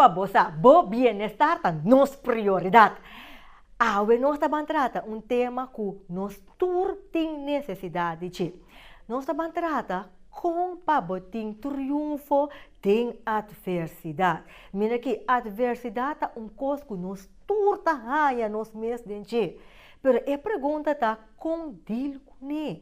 pa bo sa, bo bienestar ta nos prioridat. Awe nos ta ban trata un tema ku nos tur tin nesesidat di dje. Nos ta ban trata kon pa bo tin triunfo den atversidat. Mira aki, atversidat ta un kos ku nos tur ta haña nos mes den dje. Pero e pregunta ta kon deal kuné?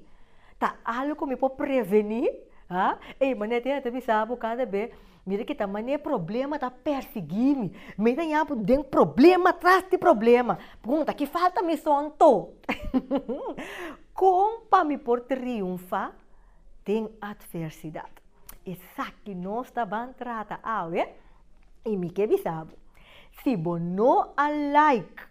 Ta algu ku mi por prevení? Ha? Ey, manera tin hende ta bisa bo kada be, mira ki ta manera problema ta persiguí mi. Mi ta yapu den problema tras di problema. Pregunta, ki falta mi so anto? Kon pa mi por triunfá den atversidat? Esaki nos ta ban trata awe i mi ke bisa bo, si bo no a like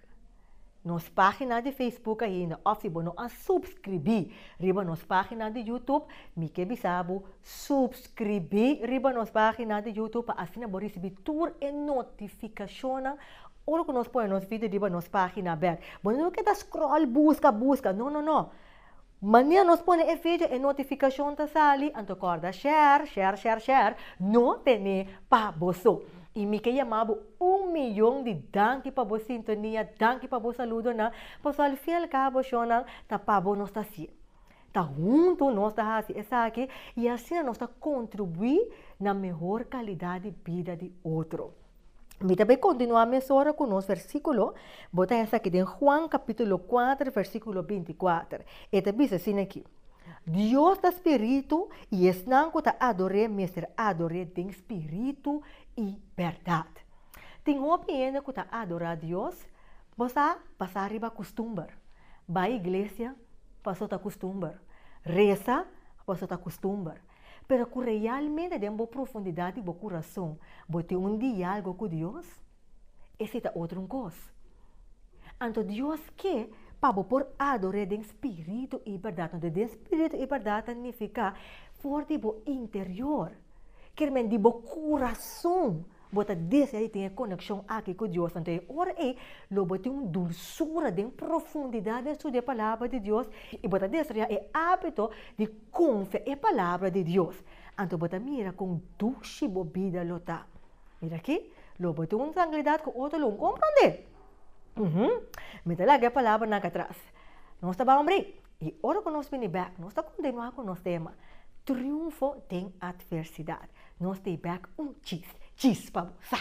nos página di Facebook ainda òf si bo no a supskribí riba nos página di YouTube, mi ke bisa bo supskribí riba nos página di YouTube pa asina bo risibí tur e notifikashonnan ora ku nos pone nos video riba nos página bèk. Bo no keda scroll buska buska, no no no. Manera nos pone e video e notifikashon ta sali, anto kòrda share, share, share, share, no tene pa bo so. I mi ke yama bo un miyon di danki pa bo sintonia, danki pa bo saludonan, pasobra al fin al kabo shonnan ta pa bo nos ta hasié. Ta huntu nos ta hasi esaki i asina nos ta kontribuí na mehor kalidat di bida di otro. Mi ta bai kontinuá mesora ku nos versíkulo. Bo ta esaki den Juan kapítulo kuater versíkulo binti kuater. E ta bisa asina aki, Dios ta spiritu i esnan ku ta ador'é mester ador'é den spiritu i bèrdat. Tin hopi hende ku ta adorá Dios, bo sa, basá riba kustumber. Bai iglesia pasobra ta kustumber. Resa pasobra ta kustumber. Pero ku realmente den bo profundidat di bo kurason bo tin un dialgo ku Dios, esei ta otro un kos. Anto Dios ke pa bo por ador'é den spiritu i bèrdat. Anto den spiritu i bèrdat ta nifiká for di bo interior, kier men di bo kurason. Bo ta desea di tin e konekshon aki ku Dios, anto e ora ei lo bo tin un dulsura den profundidat den studia e Palabra di Dios i bo ta desaroyá e ábito di konfia e Palabra di Dios. Anto bo ta mira kon dushi bo bida lo ta. Mira aki, lo bo tin un trankilidat ku otro lo no komprondé. Uhum. Mi ta laga e palabranan aki atras. Nos ta bai un break i ora ku nos bini bèk nos ta kontinuá ku nos tema, Triunfo den Atversidat. Nos ta bek un chis chis pa bo sa.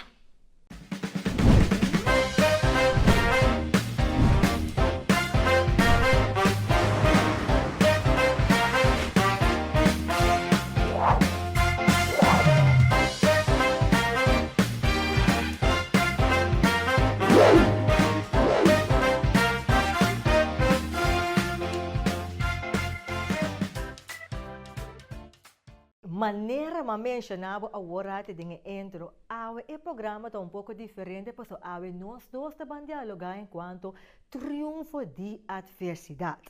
Manera m'a menshoná bo awor rati den e intro, awe e programa ta un poko diferente pasobra awe nos dos ta ban dialogá enkuanto triunfo di atversidat.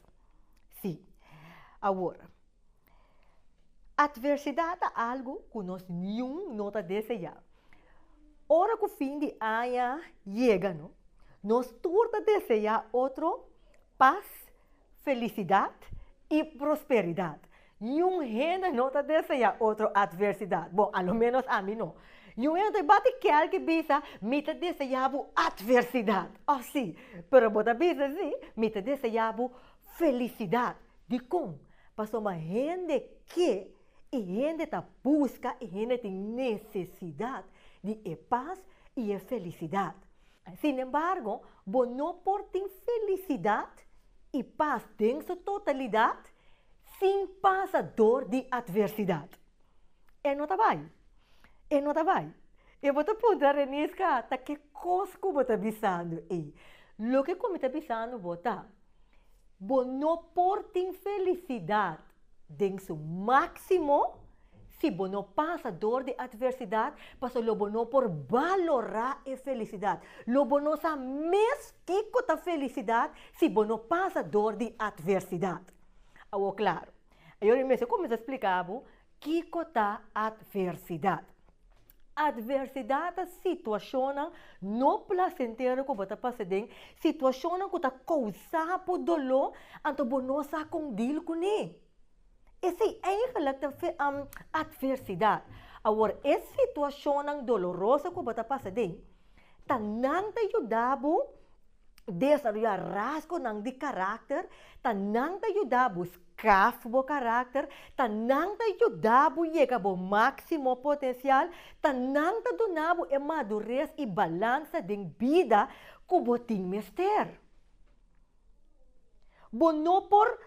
Sí, awor, atversidat ta algu ku nos niun no ta deseá. Ora ku fin di aña yega, no, nos tur ta deseá otro pas, felisidat i prosperidat. Niun hende no ta deseá otro atversidat. Bon, a lo ménos ami no. Niun hende no ta bati kèlke bisa, Mi ta deseá bo atversidat. Òf sí? Pero bo ta bisa sí, Mi ta deseá bo felisidat. Dikon? Pasobra hende ke i hende ta buska i hende tin nesesidat di e pas i e felisidat. Sinembargo, bo no por tin felisidat i pas den su totalidat sin pasa dor di atversidat. E no ta bai. E no ta bai. I bo ta puntra Reniska, ta ke kos ku bo ta bisando ei? Loke ku mi ta bisando bo ta, bo no por tin felisidat den su máksimo si bo no pasa dor di atversidat, pasobra lo bo no por balorá e felisidat. Lo bo no sa mes kiko ta felisidat si bo no pasa dor di atversidat. Awor klaro, ayora mi mester kuminsá splika bo kiko ta atversidat. Atversidat ta situashonnan no plasentero ku bo ta pasa den, situashonnan ku ta kousa bo doló, anto bo no sa kon dil kuné. Esei eigenlijk ta atversidat. Awor, e situashonnan doloroso ku bo ta pasa den, ta nan ta yuda bo desaroyá rasgonan di karakter, ta nan ta yuda bo skaf bo karakter, ta nan ta yuda bo yega bo máksimo potensial, ta nan ta duna bo e madures i balansa den bida ku bo tin mester. Bo no por,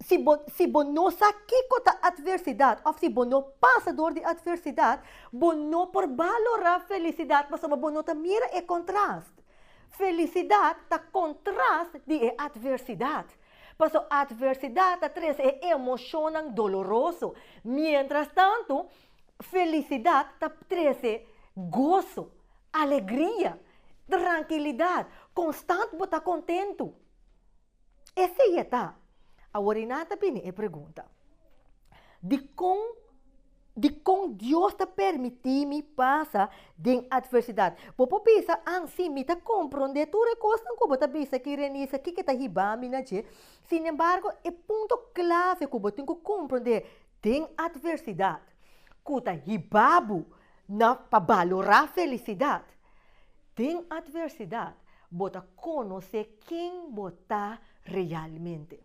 si bo, si bo no sa kiko ta atversidat òf si bo no pasa dor di atversidat, bo no por balorá felisidat pasobra bo no ta mira e kontrast. Felisidat ta kontrast di e atversidat. Pasobra atversidat ta trese e emoshonnan doloroso, miéntras tantu felisidat ta trese goso, alegria, trankilidat, konstant bo ta kontentu. Esei e ta. Awor i nan ta bini e pregunta, Dikon, dikon Dios ta permití mi pasa den atversidat? Bo por bisa, An, sí, mi ta komprondé tur e kosnan ku bo ta bisa aki, Renisa, kiko ta hiba mi na dje. Sinembargo, e punto klave ku bo tin ku komprondé den atversidat ku ta hiba bo na pa balorá felisidat. Den atversidat bo ta konosé ken bo ta realmente.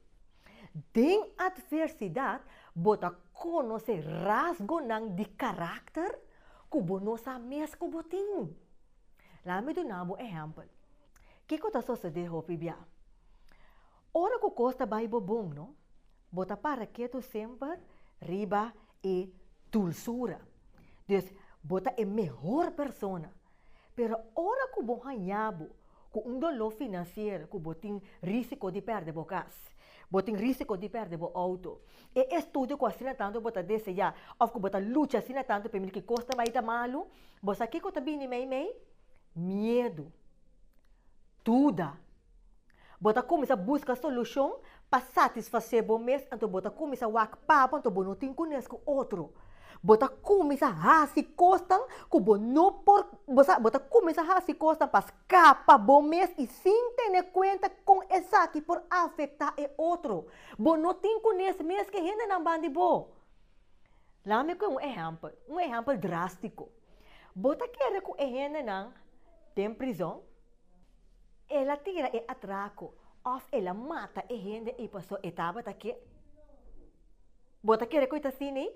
Den atversidat bo ta konosé rasgonan di karakter ku bo no sa mes ku bo tin. Laga mi duna bo ehèmpel. Kiko ta sosodé hopi bia? Ora ku kos ta bai bo bon, no? Bo ta para ketu semper riba e dulsura. Dus, bo ta e mehor persona. Pero ora ku bo haña bo ku un doló finansiero ku bo tin risiko di pèrdè bo kas, bo tin risiko di pèrdè bo outo, e estudio ku asina tantu bo ta deseá òf ku bo ta lucha asina tantu pa e mira ki kos ta bai ta malu, bo sa kiko ta bini meimei? Miedu, duda. Bo ta kuminsá buska solushon pa satisfasé bo mes, anto bo ta kuminsá wak pa bo, anto bo no tin kunes ku otro. Bo ta kuminsá hasi kosnan ku bo no por, bo sa, bo ta kuminsá hasi kosnan pa skapa bo mes i sin tene kuenta kon esaki por afektá e otro. Bo no tin kunes mes ku e hendenan banda di bo. Laat mi ku un ehèmpel, un ehèmpel drástiko. Bo ta kere ku e hendenan den prizòn? El a tira e atraco of el a mata e hende ei paso e tabata ke? Bo ta kere ku e ta asina ei?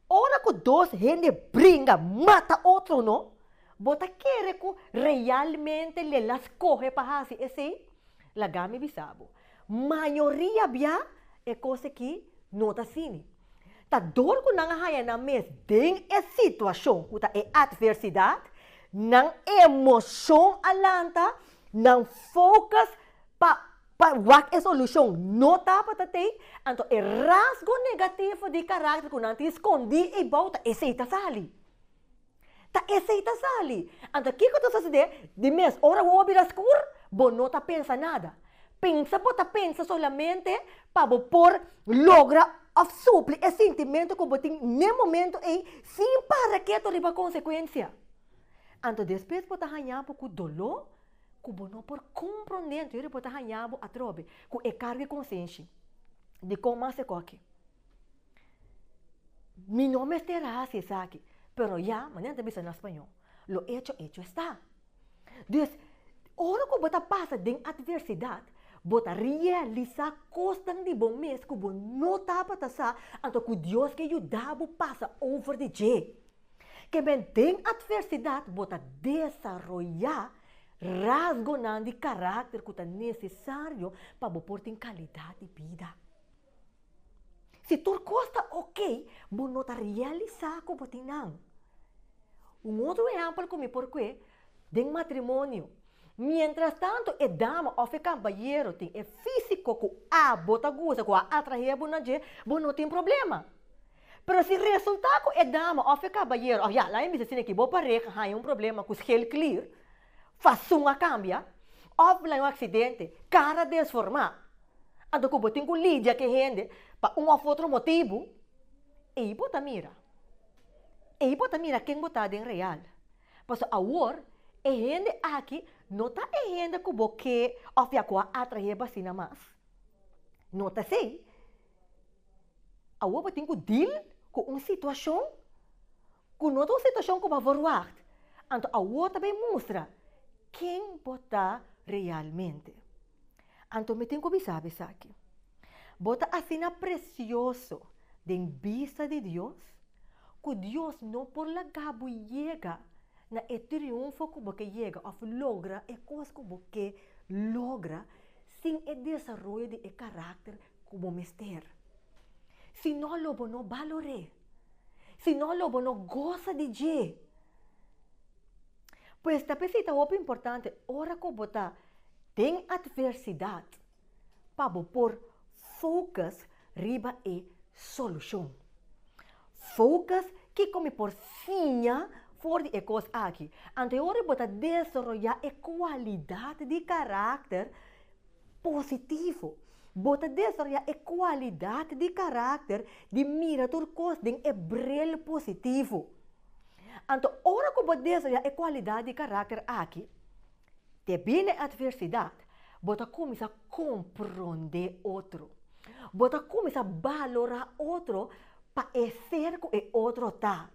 Ora ku dos hende bringa mata otro no, bo ta kere ku realmente el a skohe pa hasi esei? Laga mi bisa bo, mayoria bia e kos aki no ta asina. Ta dor ku nan a haña nan mes den e situashon ku ta e atversidat, nan emoshon a lanta, nan focus pa pa wak e solushon no tabata tei, anto e rasgo negativo di karakter ku nan tin skondí eibou ta esei ta sali. Ta esei ta sali. Anto kiko ta sosodé? Di mes ora wowo bira skur, bo no ta pensa nada. Pensa bo ta pensa solamente pa bo por logra òf supli e sintimentu ku bo tin n'e momentu ei sin para ketu riba konsekuensia. Anto despues bo ta haña bo ku doló ku bo no por komprondé, anto bo ta haña bo atrobe ku e karga di konsenshi. Dikon mas e koki? Mi no mester a hasi esaki, pero ya, manera nan ta bisa na spañó, lo hecho, hecho está. Dus, ora ku bo ta pasa den atversidat, bo ta realisá kosnan di bo mes ku bo no tabata sa, anto ku Dios ke yuda bo pasa over di dje. Ke men den atversidat bo ta desaroyá rasgonan di karakter ku ta nesesario pa bo por tin kalidat di bida. Si tur kos ta ok, bo no ta realisá ku bo tin nan. Un otro ehèmpel ku mi por kue, den matrimonio, miéntras tantu e dama òf e kabayero tin e físiko ku abo ta gusta, ku a atraé bo na dje, bo no tin problema. Pero si resultá ku e dama òf e kabayero, òf ya, laga mi bisa asina aki, bo pareha haña un problema ku schildklier, fasun a kambia, òf laña un aksidente, kara desformá, Anto ku bo tin ku lidia ku e hende pa un òf otro motibu, ei bo ta mira. Ei bo ta mira ken bo ta den real. Pasobra awor e hende aki no ta e hende ku bo ke òf ya ku a atraé bo asina mas. No ta esei. Awor bo tin ku deal ku un situashon. Ku no ta un situashon ku bo a verwagt. Anto awor ta bay mustra ken bo ta realmente. Anto mi tin ku bisa bo esaki, Bo ta asina presioso den bista di Dios ku Dios no por laga bo yega na e triunfo ku bo ke yega òf logra e kos ku bo ke logra sin e desaroyo di e karakter ku bo mester. Si no lo bo no balor'é. Si no lo bo no gosa di dje. Pues ta p'esei ta hopi importante ora ku bo ta den atversidat pa bo por focus riba e solushon. Focus kiko mi por siña for di e kos aki. Anto e ora bo ta desaroyá e kualidat di karakter positivo. Bo ta desaroyá e kualidat di karakter di mira tur kos den e bril positivo. Anto ora ku bo desaroyá e kualidat di karakter aki, debí na e atversidat, bo ta kuminsá komprondé otro. Bo ta kuminsá balorá otro pa e ser ku e otro ta.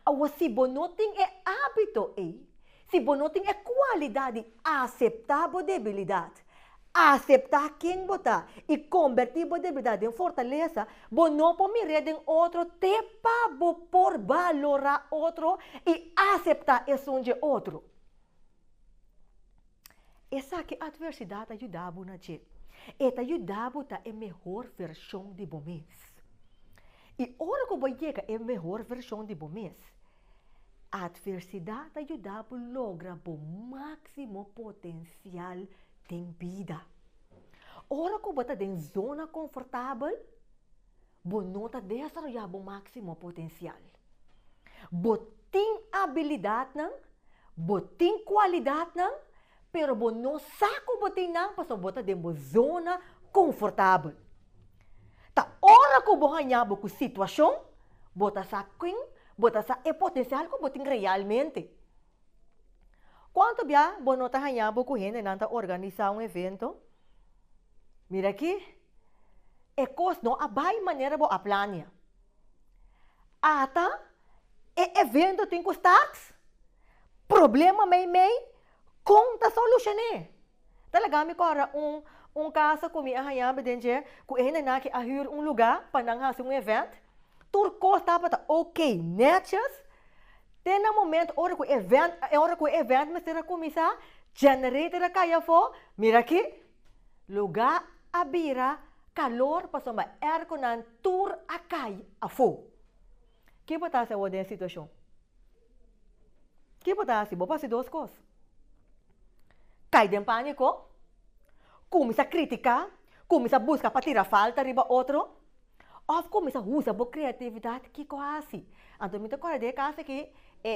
Awor si bo no tin e hábito ei, si bo no tin e kualidat di aseptá bo debilidat, aseptá ken bo ta i kombertí bo debilidat den fortalesa, bo no por mir'é den otro te pa bo por balorá otro i aseptá esun dje otro. Esaki atversidat ta yuda bo na dje. E ta yuda bo ta e mehor vershon di bo mes. I ora ku bo yega e mehor vershon di bo mes, atversidat ta yuda bo logra bo máksimo potensial den bida. Ora ku bo ta den zona konfortabel, bo no ta desaroyá bo máksimo potensial. Bo tin abilidatnan, bo tin kualidatnan, pero bo no sa ku bo tin nan pasobra bo ta den bo zona konfortabel. Ta ora ku bo haña bo ku situashon, bo ta sa ken, bo ta sa e potensial ku bo tin realmente. Kuantu bia bo no ta haña bo ku hendenan ta organisá un evento? Mira aki, e kos no a bai manera bo a plania. Ata e evento tin ku start, problema meimei, kon ta solushoné? Ta laga mi kòrda un un kaso ku mi a haña mi den dje ku e hendenan aki a hür un lugá pa nan hasi un event. Tur kos tabata ok, nètjes, te na momento ora ku e event ora ku e event mester a kuminsá, generator a kai afó, mira aki, Lugá a bira kalor pasobra èrkonan tur a kai afó. Ke bo ta hasi awor den e situashon? Ke bo ta hasi? Bo por hasi dos kos, kai den pániko, kuminsá kritiká, kuminsá buska pa tira falta riba otro, òf kuminsá usa bo kreatividat. Kiko hasi? Anto mi ta kòrda den e kas aki e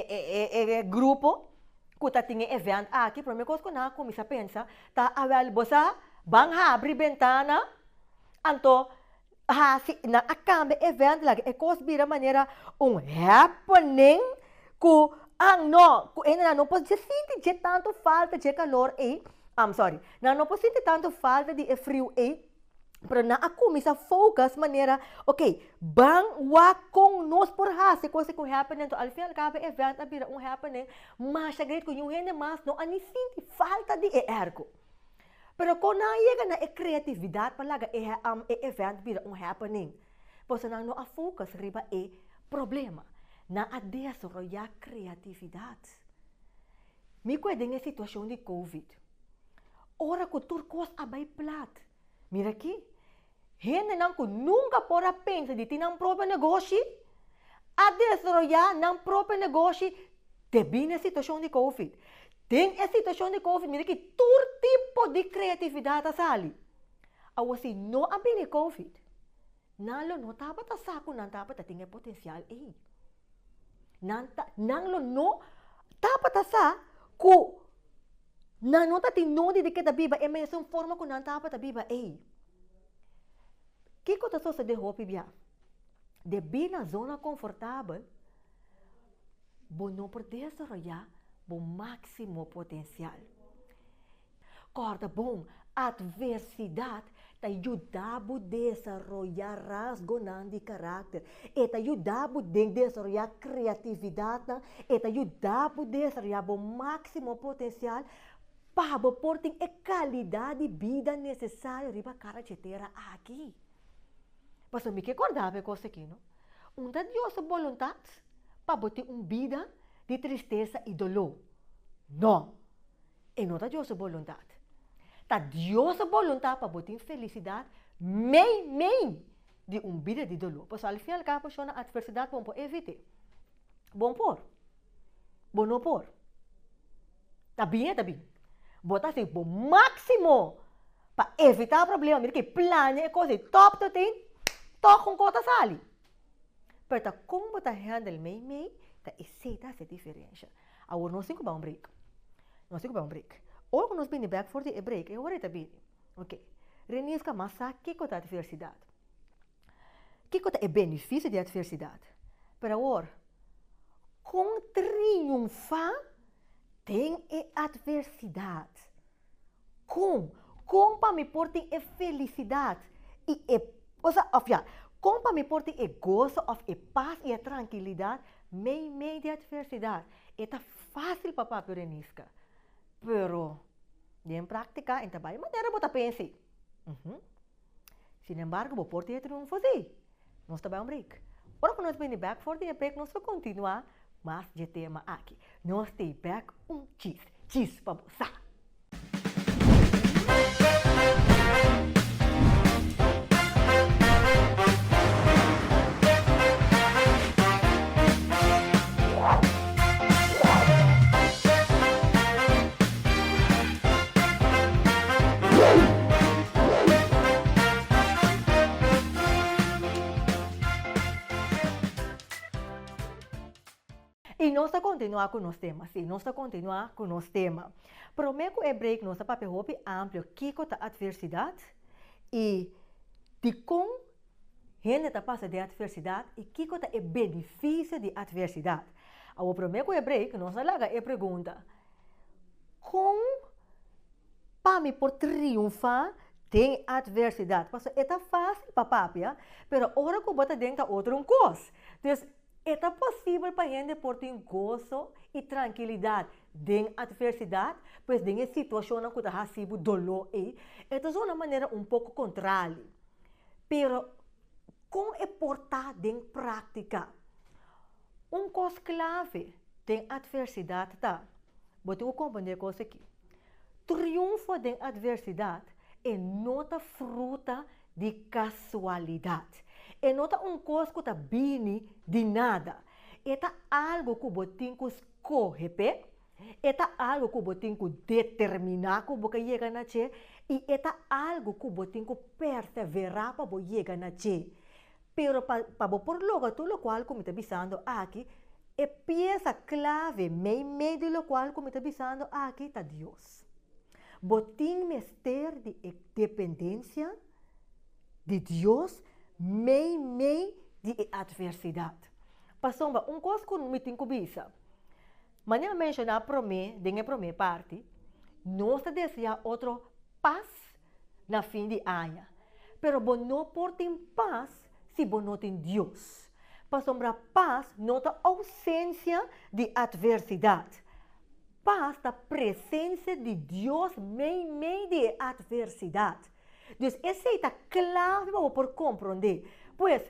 e grupo ku ta tin e event aki, prome kos ku nan a kuminsá pensa ta awèl bo sa ban habri bentana, anto hasi nan a kambia e event laga e kos bira manera un happening ku ah no ku hendenan no por dje sinti dje tantu falta dje kalor ei, I'm sorry, nan no por sinti tantu falta di e friu ei. Pero nan a cuminsa focus manera, ok, ban wak con nos por haci cos cu happening. Enton al fin al cabo e event a bira un happening masha great cu niun hende mas no a ni sinti falta di e airco. Pero con nan a yega na e creatividad pa laga e e event bira un happening? Pasobra nan no a focus riba e problema. Nan a desaroya creatividad. Mi cu e den e situacion di covid. Ora ku tur kos a bai plat. Mira aki, hendenan ku nunka por a pensa di tin nan propio negoshi, a desaroyá nan propio negoshi debí na e situashon di covid. Den e situashon di covid, mira aki, tur tipo di kreatividat a sali. Awor si no a bini covid, nan lo no tabata sa ku nan tabata tin e potensial ei. Nan ta, nan lo no tabata sa ku nan no ta tin nodi di keda biba e mesun forma ku nan tabata biba ei. Kiko ta sosodé hopi bia? Debí na zona konfortabel, bo no por desaroyá bo máksimo potensial. Kòrda bon, atversidat. Ta yuda bo desaroyá rasgonan di karakter. E ta yuda bo den desaroyá kreatividatnan. E ta yuda bo desaroyá bo máksimo potensial pa bo por tin e kalidat di bida nesesario riba kara dje tera aki. Pasobra mi ke kòrda bo e kos aki no. Un ta Dios su boluntat pa bo tin un bida di tristesa i doló. No! E no ta Dios su boluntat. Ta Dios su boluntat pa bo tin felisidat mei mei di un bida di doló. Pasobra al fin al kabo shona atversidat bo no por evit'é. Bo no por. Bo no por. Ta bin e ta bin. Bo ta hasi bo máksimo pa evitá problema. Mira ke plania e kos ei tòp tot ein, tòg un kos ta sali. Pero ta kon bo ta handle mei mei, ta esei ta hasi e diferensha. Awor nos tin ku bai un break. Nos tin ku bai un break. Ora ku nos bini bèk for di e break, e ora ei ta bini. Oke. Reniska mas sa kiko ta atversidat. Kiko ta e benefisio di atversidat? Pero awor, kon triunfá den e atversidat? Kon? Kon pa mi por tin e felisidat i e, osea, òf ya, kon pa mi por tin e goso òf e pas i e trankilidat meimei di atversidat? E ta fásil pa papia Reniska, pero den práktika e ta bai manera bo ta pensa ei. Sin embargo, bo por tin e triunfo sí. Nos ta bai un break. Ora ku nos bini bèk for di e break nos lo kontinuá mas dje tema aki. Nos t'ei bèk un chis chis pa bo sa. I nos ta kontinuá ku nos tema, sí, nos ta kontinuá ku nos tema. Promé ku e break nos a papia hopi amplio kiko ta atversidat i dikon hende ta pasa den atversidat i kiko ta e benefisio di atversidat. Awor promé ku e break nos a laga e pregunta, Kon pa mi por triunfá den atversidat? Pasobra e ta fásil pa papia, pero ora ku bo ta den ta otro un kos. Dus, e ta posibel pa hende por tin goso i trankilidat den atversidat? Pues den e situashonnan ku ta hasi bo doló ei, e ta zona manera un poko kontrali. Pero, kon e por ta den práktika? Un kos klave den atversidat ta, bo tin ku komprendé e kos aki, triunfo den atversidat e no ta fruta di kasualidat. E no ta un kos ku ta bini di nada. E ta algu ku bo tin ku skohe p'e, e ta algu ku bo tin ku determiná ku bo ke yega na dje i e ta algu ku bo tin ku perseverá pa bo yega na dje. Pero pa pa bo por logra tur lokual ku mi ta bisando aki, e piesa klave meimei di lokual ku mi ta bisando aki ta Dios. Bo tin mester di e dependensia di Dios meimei di e atversidat. Pasobra un kos ku mi tin ku bisa, manera mi a menshoná promé den e promé parti, nos ta deseá otro pas na fin di aña. Pero bo no por tin pas si bo no tin Dios. Pasobra pas no ta ousensia di atversidat. Pas ta presensia di Dios meimei di e atversidat. Dus esei ta klave pa bo por komprondé. Pues,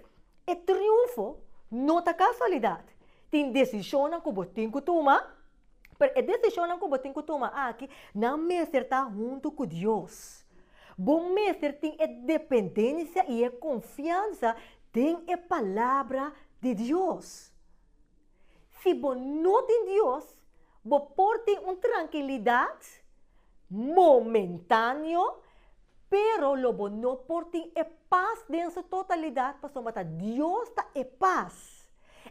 e triunfo no ta kasualidat. Tin desishonnan ku bo tin ku tuma. Pero e desishonnan ku bo tin ku tuma aki, nan mester ta huntu ku Dios. Bo mester tin e dependensia i e konfiansa den e Palabra di Dios. Si bo no tin Dios, bo por tin un trankilidat momentáneo, pero lo bo no por tin e pas den su totalidat pasobra ta Dios ta e pas.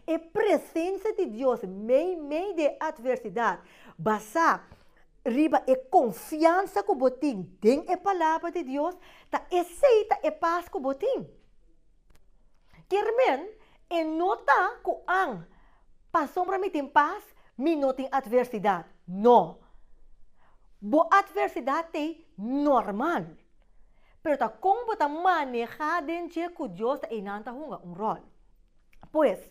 E presensia di Dios meimei di e atversidat, basá riba e konfiansa ku bo tin den e Palabra di Dios, ta esei ta e pas ku bo tin. Kier men, e no ta ku an pasobra mi tin pas, mi no tin atversidat. No. Bo atversidat t'ei normal. Pero ta kon bo ta manehá den dje ku Dios ta einan ta hunga un ròl. Pues,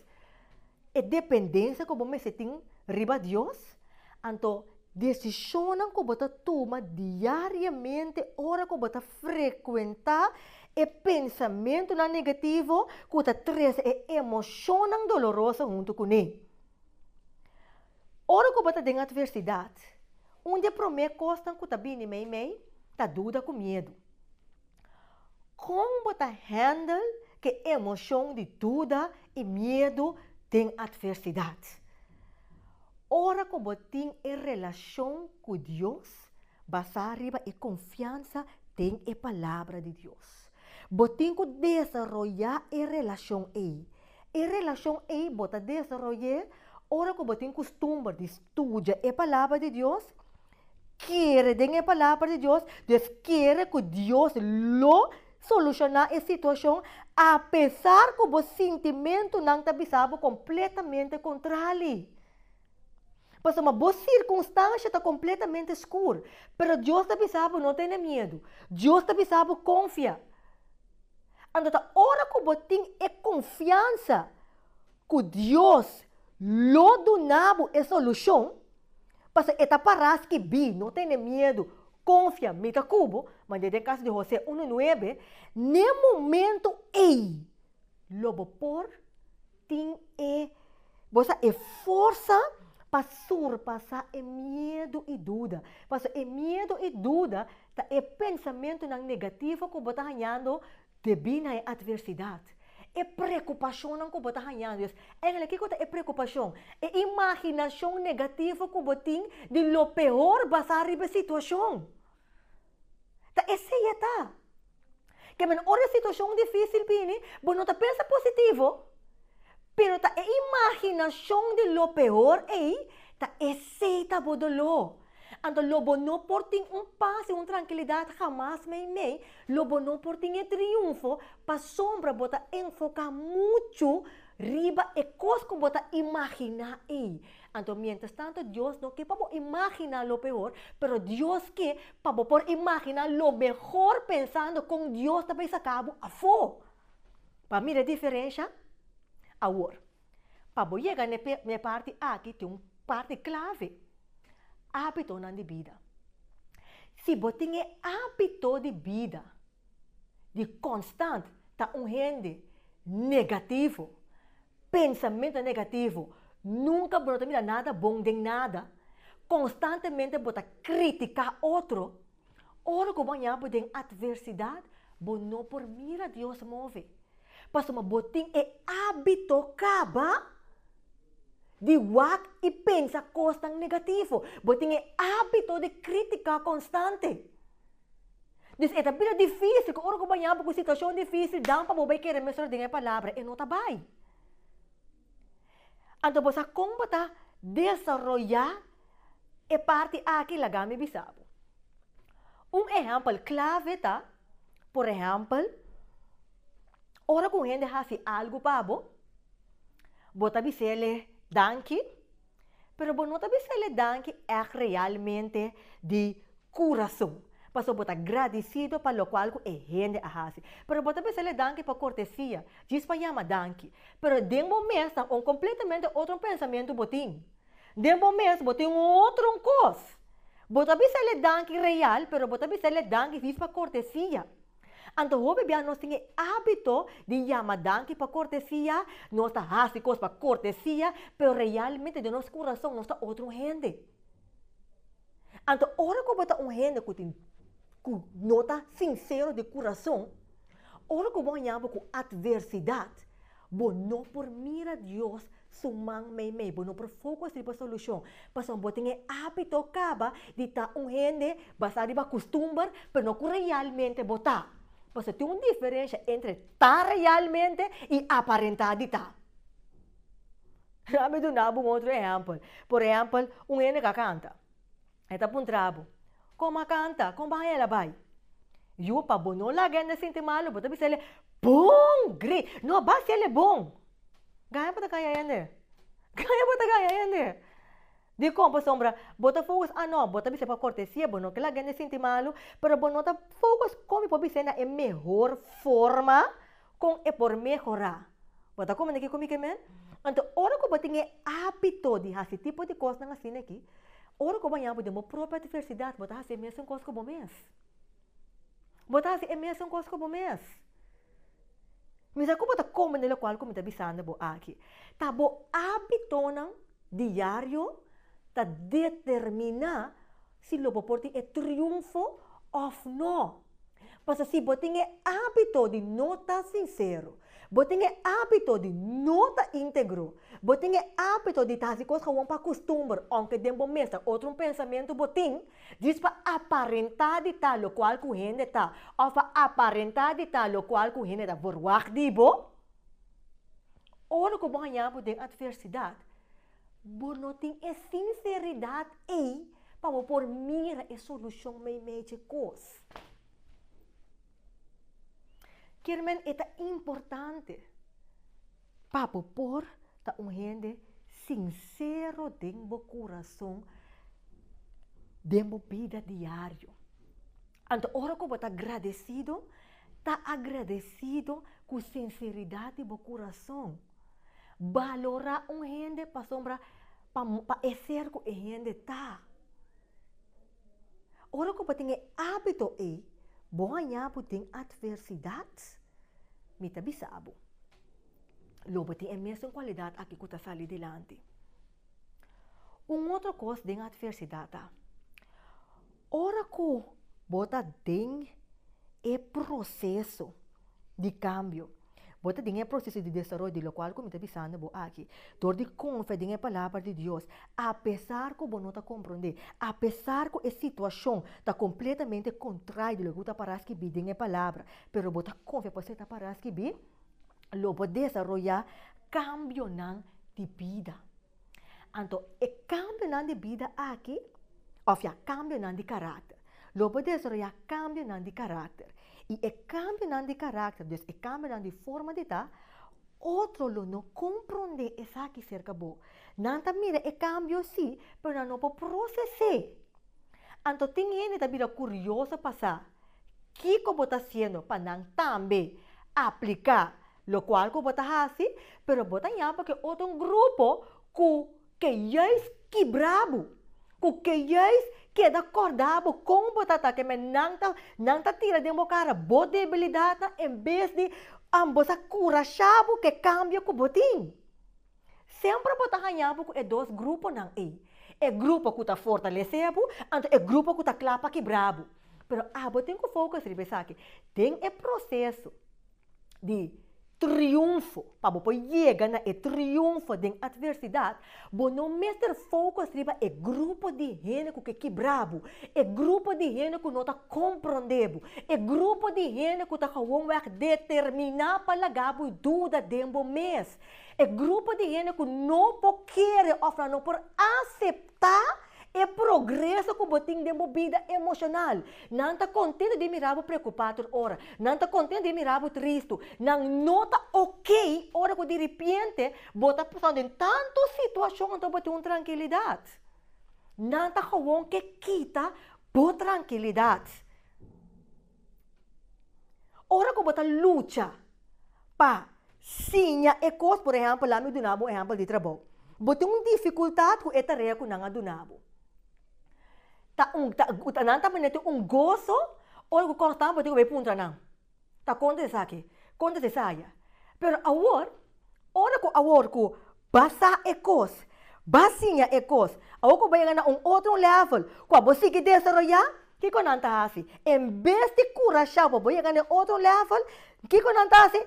e dependensia ku bo mester tin riba Dios, anto desishonnan ku bo ta tuma diariamente ora ku bo ta frekuentá e pensamentunan negativo ku ta trese e emoshonnan doloroso huntu kuné. Ora ku bo ta den atversidat, un di e promé kosnan ku ta bini meimei ta duda ku miedu. Kon bo ta hèndel ku e emoshon di duda i miedu den atversidat? Ora ku bo tin e relashon ku Dios basá riba e konfiansa den e Palabra di Dios. Bo tin ku desaroyá e relashon ei. E relashon ei bo ta desaroy'é ora ku bo tin kustumber di studia e Palabra di Dios, kere den e Palabra di Dios, dus kere ku Dios lo solushoná e situashon apesar ku bo sintimentunan ta bisa bo kompletamente kontrali. Pasobra bo sirkunstansha ta kompletamente skur, pero Dios ta bisa bo no tene miedu. Dios ta bisa bo konfia. Anto ta ora ku bo tin e konfiansa ku Dios lo duna bo e solushon, pasobra e ta pará skibí, no tene miedu, konfia, mi ta ku bo, manera den kaso di Hosé unu nuebe, n'e momento ei lo bo por tin e bo sa e forsa pa surpasá e miedu i duda. Pasobra e miedu i duda ta e pensamentunan negativo ku bo ta hañando debí na e atversidat. E preokupashonnan ku bo ta hañando. Dus, eigenlijk kiko ta e preokupashon? E imaginashon negativo ku bo tin di lo peor basá riba e situashon. Ta esei e ta. Ke men ora e situashon difísil bini, bo no ta pensa positivo, pero ta e imaginashon di lo peor ei, ta esei ta bo doló. Anto lo bo no por tin un pas i un trankilidat hamas meimei, lo bo no por tin e triunfo pasobra bo ta enfoká muchu riba e kos ku bo ta imaginá ei. Anto mientras tanto Dios no ke pa bo imagina lo peor, pero Dios ke pa bo por imagina lo mehor pensando kon Dios ta bay saka bo afó. Pa mira e diferensha? Awor, pa bo yega na e parti aki tin un parti klave, hábitonan di bida. Si bo tin e hábito di bida di konstant ta un hende negativo, Pensamentu negativo, Nunka bo no ta mira nada bon den nada. Konstantemente bo ta kritiká otro. Ora ku bo haña bo den atversidat, bo no por mira Dios move. Pasobra bo tin e ábito kaba di wak i pensa kosnan negativo. Bo tin e ábito di kritiká konstante. Dus e ta bira difísil ku ora ku bo haña bo ku situashon difísil dan pa bo bai kere mesora den e palabra, e no ta bai. Anto bo sa kon bo ta desaroyá e parti aki? Laga mi bisa bo. Un ehèmpel klave ta, por ehèmpel, ora ku un hende hasi algu pa bo, bo ta bis'é danki, Pero bo no ta bisa el e danki ègt realmente di kurason, pasobra bo ta gradisido pa lokual ku e hende a hasi. Pero bo ta bisa el e danki pa kortesia, djis pa yama danki. Pero den bo mes ta un kompletamente otro pensamentu bo tin. Den bo mes bo tin un otro kos. Bo ta bisa el e danki real, pero bo ta bisa el e danki djis pa kortesia. Anto hopi bia nos tin e hábito di yama danki pa kortesia, nos ta hasi kos pa kortesia, pero realmente den nos kurason nos ta otro hende. Anto ora ku bo ta un hende ku tin ku no ta sinsero di kurason, ora ku bo haña bo ku atversidat, Bo no por mira Dios su man meimei, bo no por focus riba solucion, pasobra bo tin e habito caba di ta un hende basa riba custumber, pero no cu realmente bo ta. Pasobra tin un diferencia entre ta realmente y aparenta di ta. Laat mi duna bo un otro ehempel. Por ehempel, un hende cu a canta, e ta puntra bo, Con a canta? Con bo a haña el a bay? Yu, pa bo no laga hende sinti malu, bo ta bisa el'e, Bon! Gri! No a basi el'e bon! Gaña bo ta gaña hende. Gaña bo ta gaña hende. Dikon? Pasobra bo ta focus, ah no, bo ta bisa pa kortesia, bo no ke laga hende sinti malu, pero bo no ta focus kon mi por bis'é na e mehor forma kon e por mehorá. Bo ta komprende kiko mi ke men? Anto ora ku bo tin e hábito di hasi tipo di kosnan asina aki, ora ku bo haña bo den bo propio atversidat, bo ta hasi e mesun kos ku bo mes. Bo ta hasi e mesun kos ku bo mes. Mi sa ku bo ta komprende lokual ku mi ta bisando bo aki. Ta bo hábitonan diario ta determiná si lo bo por tin e triunfo òf nò. Pasobra si bo tin e hábito di no ta sinsero, bo tin e hábito di no ta íntegro, bo tin e hábito di ta hasi kos gewoon pa kustumber, ounke den bo mes ta otro un pensamentu bo tin, Djis pa aparentá di ta lokual ku hende ta òf pa aparentá di ta lokual ku hende ta verwagt di bo. Ora ku bo haña bo den atversidat, bo no tin e sinseridat ei pa bo por mira e solushon meimei dje kos. Kier men e ta importante pa bo por ta un hende sinsero den bo kurason den bo bida diario. Anto ora ku bo ta agradesido, ta agradesido ku sinseridat di bo kurason. Balorá un hende pasobra pa pa e ser ku e hende ta. Ora ku bo tin e hábito ei, bo haña bo den atversidat, mi ta bisa bo, lo bo tin e mesun kualidat aki ku ta sali dilanti. Un otro kos den atversidat ta, ora ku bo ta den e proseso di kambio, bo ta den e proseso di desaroyo di lokual ku mi ta bisando bo aki, dor di konfia den e Palabra di Dios, apesar ku bo no ta komprondé, apesar ku e situashon ta kompletamente kontrario di loke ku ta pará skibí den e Palabra, pero bo ta konfia pasobra e ta pará skibí, lo bo desaroyá kambionan di bida. Anto e kambionan di bida aki, òf ya, kambionan di karakter. Lo bo desaroyá kambionan di karakter. I e kambionan di karakter, dus e kambionan di forma di ta, otro lo no komprondé esaki serka bo. Nan ta mira e kambio sí, pero nan no por proses'é. Anto tin hende ta bira kurioso pa sa kiko bo ta hasiendo pa nan tambe apliká Lokual ku bo ta hasi, pero bo ta ña pa ke otro un grupo ku ke juist kibra bo, ku ke juist keda kòrda bo kon bo ta ta, ke men nan ta nan ta tira den bo kara bo debilidatnan en bes di bo sa kurashá bo ke kambio ku bo tin. Semper bo ta haña bo ku e dos gruponan ei, e grupo ku ta fortalesé bo, anto e grupo ku ta kla pa kibra bo. Pero abo tin ku focus riba esaki. Den e proseso di triunfo, pa bo por yega na e triunfo den atversidat, bo no mester focus riba e grupo di hende ku ke kibra bo, e grupo di hende ku no ta komprondé bo, e grupo di hende ku ta gewoonweg determiná pa laga bo duda den bo mes, e grupo di hende ku no por kere òf nan no por aseptá E progreso ku bo tin den bo bida emoshonal. Nan ta kontento di mira bo preokupá tur ora. Nan ta kontento di mira bo tristu. Nan no ta okey ora ku diripiente bo ta pasando den tantu situashon anto bo tin un trankilidat. Nan ta gewoon ke kita bo trankilidat. Ora ku bo ta lucha pa siña e kos, por ehèmpel, laat mi duna bo un ehèmpel di trabou. Bo tin un difikultat ku e tarea ku nan a duna bo. Ta un, ta, nan ta manera tin un goso ora ku kòrta bo tin ku bai puntra nan, ta konta esaki, konta esaya. Pero awor, ora ku awor ku ba sa e kos, ba siña e kos, awor ku bo yega na un otro level ku abo sigui desaroyá, kiko nan ta hasi? En bes di kurashá bo, bo yega na e otro level, kiko nan ta hasi?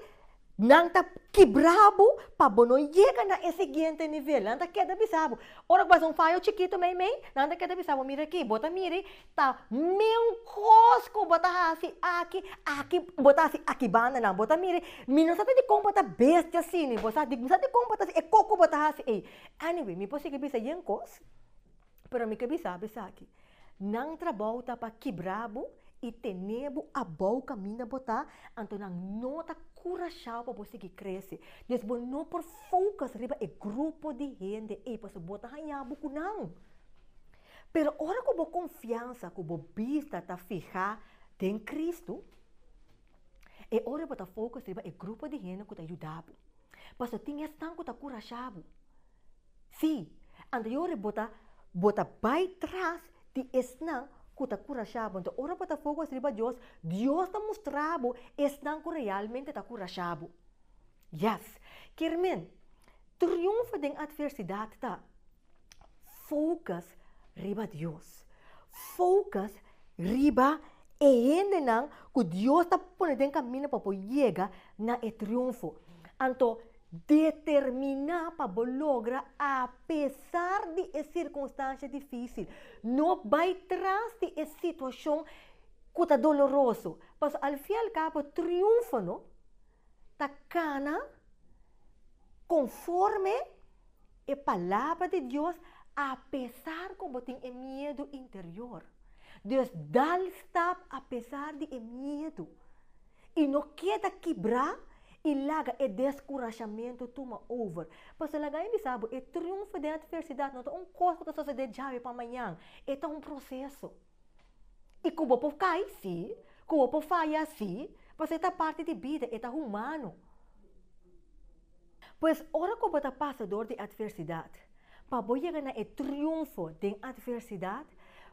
Nan ta kibra bo pa bo no yega na e siguiente nivel. Nan ta keda bisa bo, ora ku bo hasi un fayo chikitu meimei, nan ta keda bisa bo, mira aki, bo ta mira Ta menkos ku bo ta hasi aki, aki bo ta hasi aki bandanan. Bo ta mira, mi no sa ta dikon bo ta bestia asina, bo sa mi sa dikon bo ta hasi e kos ku bo ta hasi ei. Anyway, mi por sigui bisa yen kos, pero mi ke bisa bo esaki, nan trabou ta pa kibra bo. i tene bo abou kaminda bo ta, anto nan no ta kurashá bo pa bo sigui krese. Dus bo no por focus riba e grupo di hende ei pasobra bo ta haña bo ku nan. Pero ora ku bo konfiansa ku bo bista ta fihá den Kristu, e ora bo ta focus riba e grupo di hende ku ta yuda bo. Pasobra tin esnan ku ta kurashá bo. Sí, anto e ora bo ta bo ta bai tras di esnan ku ta kurashá bo. Anto ora bo ta focus riba Dios, Dios ta mustra bo esnan ku realmente ta kurashá bo. Yes. Kier men, triunfo den atversidat ta focus riba Dios. Focus riba e hendenan ku Dios ta pone den kaminda pa por yega na e triunfo. Anto Determiná pa bo logra apesar di e sirkunstansha difísil. No bai tras di e situashon ku ta doloroso, pasobra al fin al kabo triunfo no ta kana konforme e Palabra di Dios apesar ku bo tin e miedu interior. Dus dal stap apesar di e miedu. I no keda kibrá i laga e deskurashamentu tuma over. Pasobra laga mi bisa bo, e triunfo den atversidat no ta un kos ku ta sosodé djawe pa mañan, e ta un proseso. I ku bo por kai, sí, ku bo por faya, sí, pasobra e ta parti di bida, e ta humano. Pues ora ku bo ta pasa dor di atversidat, pa bo yega na e triunfo den atversidat,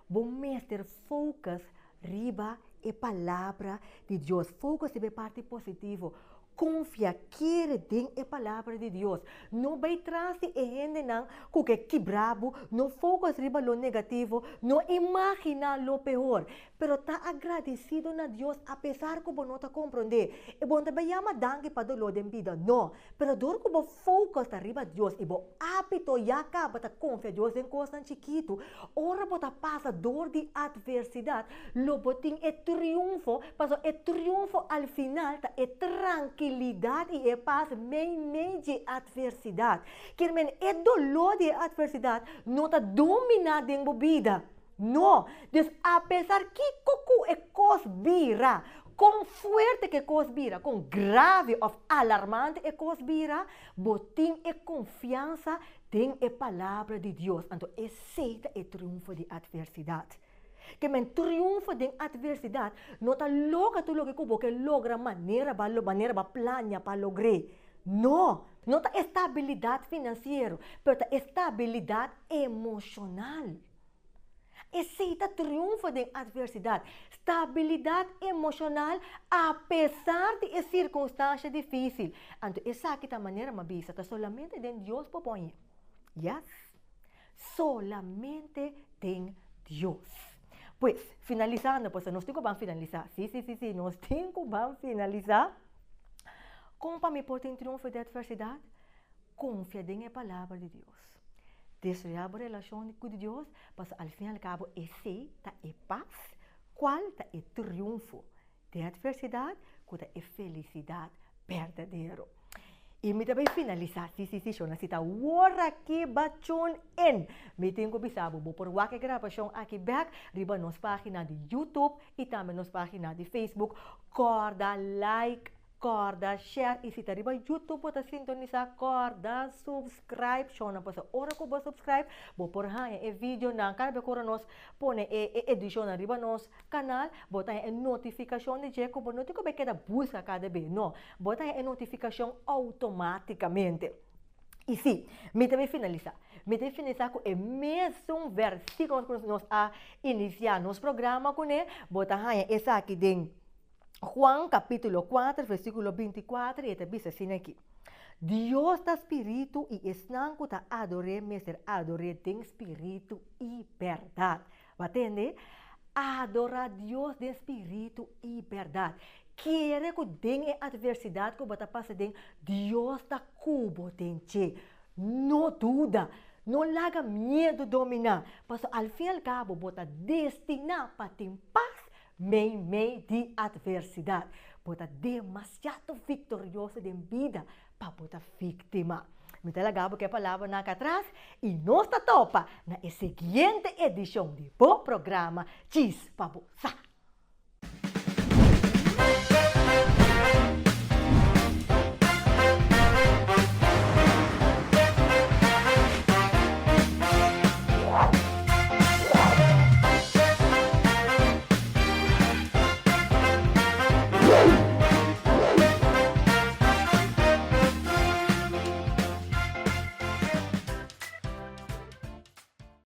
bo mester focus riba e Palabra di Dios. Focus riba e parti positivo. Konfia, kere den e Palabra di Dios. No bai tras di e hendenan ku ke kibra bo, no focus riba lo negativo, no imaginá lo peor. Pero ta agradesido na Dios apesar ku bo no ta komprondé. E bo no ta bai yama danki pa doló den bida, no. Pero dor ku bo focus ta riba Dios i bo hábito ya kaba ta konfia Dios den kosnan chikitu, ora bo ta pasa dor di atversidat, lo bo tin e triunfo, pasobra e triunfo al final ta e trankilidat i e pas meimei dje atversidat. Kier men e doló di e atversidat no ta dominá den bo bida. No! Dus apesar kiko ku e kos bira, kon fuerte ku e kos bira, kon grave òf alarmante e kos bira, bo tin e konfiansa den e Palabra di Dios. Anto esei ta e triunfo di atversidat. Ke men triunfo den atversidat no ta logra tur loke ku bo ke logra manera bo a manera bo a plania pa logr'é. No! No ta estabilidat finansiero, pero ta estabilidat emoshonal. Esei ta triunfo den atversidat, stabilidat emoshonal apesar di e sirkunstansha difísil. Anto esaki ta manera mi a bisa, ta solamente den Dios por pon e. Yes, solamente den Dios. Pues, finalisando, pasobra nos tin ku ban finalisá. Sí, sí, sí, sí, nos tin ku ban finalisá. Kon pa mi por tin triunfo den atversidat? Konfia den e Palabra di Dios. Desaroyá bo relashon ku Dios, pasobra al fin i al kabo esei ta e pas, kual ta e triunfo den atversidat, ku ta e felisidat berdadero. I mi ta bai finalisá, sí, sí, sí, shona, si ta wor aki ba tune in, mi tin ku bisa bo, bo por wak e grabashon aki bèk riba nos página di YouTube i tambe nos página di Facebook. Kòrda like, Kòrda share i si ta riba YouTube bo ta sintonisá kòrda subscribe shownan pasobra ora ku bo subscribe bo por haña e videonan kada bes ku ora nos pone e e edishonnan riba nos kanal bo ta haña e notifikashon di dje ku bo no tin ku bai keda buska kada bes no bo ta haña e notifikashon outomátikamente i si mi ta bai finalisá mi ta bai finalisá ku e mesun vèrsikulo ku nos a inisiá nos programa kuné bo ta haña esaki den Juan capítulo 4 versículo 24 y e ta bisa asina aki, Dios ta spiritu y esnan cu ta ador'é mester ador'é den spiritu y berdad. Bo a tende? Adora Dios den spiritu y berdad. Kere cu den e adversidad cu bo ta pasa den, Dios ta cu bo den dje. No duda, no laga miedu dominá, pasobra al fin y al cabo bo ta destiná pa tin pas Meimei di atversidat, bo ta demasiado viktorioso den bida pa bo ta víktima. Mi ta laga bo ku e palabranan aki atras i nos ta topa na e siguiente edishon di bo programa Djis pa Bo Sa.